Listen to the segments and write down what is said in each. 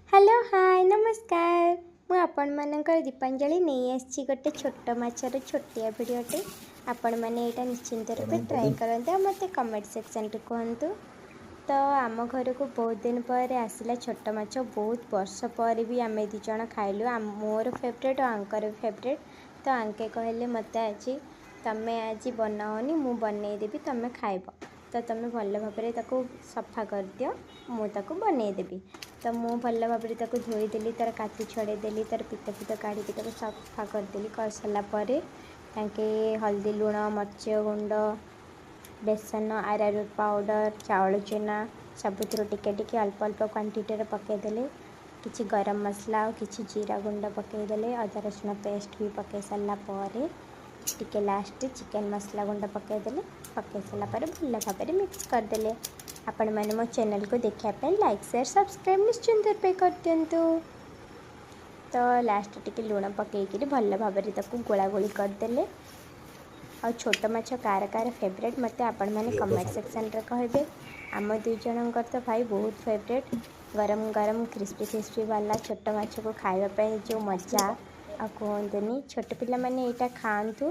Hello, ହାଏ, ନମସ୍କାର। ମୁଁ ଆପଣମାନଙ୍କର ଦୀପାଞ୍ଜଳି ନେଇ ଆସିଛି ଗୋଟେ ଛୋଟ ମାଛର ଛୋଟିଆ ଭିଡ଼ିଓଟେ। ଆପଣମାନେ ଏଇଟା ନିଶ୍ଚିନ୍ତ ରୂପେ ଟ୍ରାଏ କରନ୍ତୁ ଆଉ ମୋତେ କମେଣ୍ଟ ସେକ୍ସନରେ କୁହନ୍ତୁ। ତ ଆମ ଘରକୁ ବହୁତ ଦିନ ପରେ ଆସିଲା ଛୋଟ ମାଛ। ବହୁତ ବର୍ଷ ପରେ ବି ଆମେ ଦୁଇ ଜଣ ଖାଇଲୁ। ମୋର ଫେଭରେଟ୍ ଆଉ ଆଙ୍କର ବି ଫେଭରେଟ୍। ତ ଆଙ୍କେ କହିଲେ ମୋତେ, ଆଜି ତମେ ଆଜି ବନାଅନି, ମୁଁ ବନେଇଦେବି, ତମେ ଖାଇବ। ତ ତମେ ଭଲ ଭାବରେ ତାକୁ ସଫା କରିଦିଅ, ମୁଁ ତାକୁ ବନେଇଦେବି। ତ ମୁଁ ଭଲ ଭାବରେ ତାକୁ ଧୋଇଦେଲି, ତା'ର କାତି ଛଡ଼େଇଦେଲି, ତା'ର ପିତ ଫିତ କାଢ଼ିକି ତାକୁ ସଫା କରିଦେଲି। କରିସାରିଲା ପରେ ତାଙ୍କେ ହଳଦୀ, ଲୁଣ, ମରିଚ ଗୁଣ୍ଡ, ବେସନ, ଆରାରୁଟ୍ ପାଉଡ଼ର, ଚାଉଳ ଚୁନା ସବୁଥିରୁ ଟିକେ ଟିକେ ଅଳ୍ପ ଅଳ୍ପ କ୍ୱାଣ୍ଟିଟିର ପକାଇଦେଲେ। କିଛି ଗରମ ମସଲା ଆଉ କିଛି ଜିରା ଗୁଣ୍ଡ ପକାଇଦେଲେ। ଅଦା ରସୁଣ ପେଷ୍ଟ ବି ପକାଇ ସାରିଲା ପରେ ଟିକେ ଲାଷ୍ଟରେ ଚିକେନ୍ ମସଲା ଗୁଣ୍ଡ ପକାଇଦେଲେ। ପକାଇ ସାରିଲା ପରେ ଭଲ ଭାବରେ ମିକ୍ସ କରିଦେଲେ। ଆପଣମାନେ ମୋ ଚ୍ୟାନେଲକୁ ଦେଖିବା ପାଇଁ ଲାଇକ୍, ସେୟାର, ସବସ୍କ୍ରାଇବ୍ ନିଶ୍ଚିନ୍ତ ରୂପେ କରିଦିଅନ୍ତୁ। ତ ଲାଷ୍ଟ ଟିକେ ଲୁଣ ପକାଇକିରି ଭଲ ଭାବରେ ତାକୁ ଗୋଳା ଗୋଳି କରିଦେଲେ। ଆଉ ଛୋଟ ମାଛ କାହାର କାହାର ଫେଭରେଟ୍, ମୋତେ ଆପଣମାନେ କମେଣ୍ଟ ସେକ୍ସନରେ କହିବେ। ଆମ ଦୁଇ ଜଣଙ୍କର ତ ଭାଇ ବହୁତ ଫେଭରେଟ୍। ଗରମ ଗରମ କ୍ରିସ୍ପି କ୍ରିସ୍ପି ବାଲା ଛୋଟ ମାଛକୁ ଖାଇବା ପାଇଁ ଯେଉଁ ମଜା, ଆଉ କୁହନ୍ତୁନି। ଛୋଟ ପିଲାମାନେ ଏଇଟା ଖାଆନ୍ତୁ,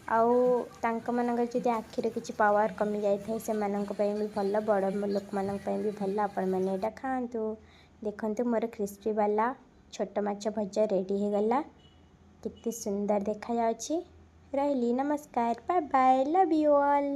ଆଉ ତାଙ୍କମାନଙ୍କର ଯଦି ଆଖିର କିଛି ପାୱାର କମିଯାଇଥାଏ, ସେମାନଙ୍କ ପାଇଁ ବି ଭଲ, ବଡ଼ ଲୋକମାନଙ୍କ ପାଇଁ ବି ଭଲ। ଆପଣମାନେ ଏଇଟା ଖାଆନ୍ତୁ। ଦେଖନ୍ତୁ, ମୋର କ୍ରିସ୍ପି ବାଲା ଛୋଟ ମାଛ ଭଜା ରେଡ଼ି ହେଇଗଲା। କେତେ ସୁନ୍ଦର ଦେଖାଯାଉଛି। ରହିଲି, ନମସ୍କାର, bye bye, love you all.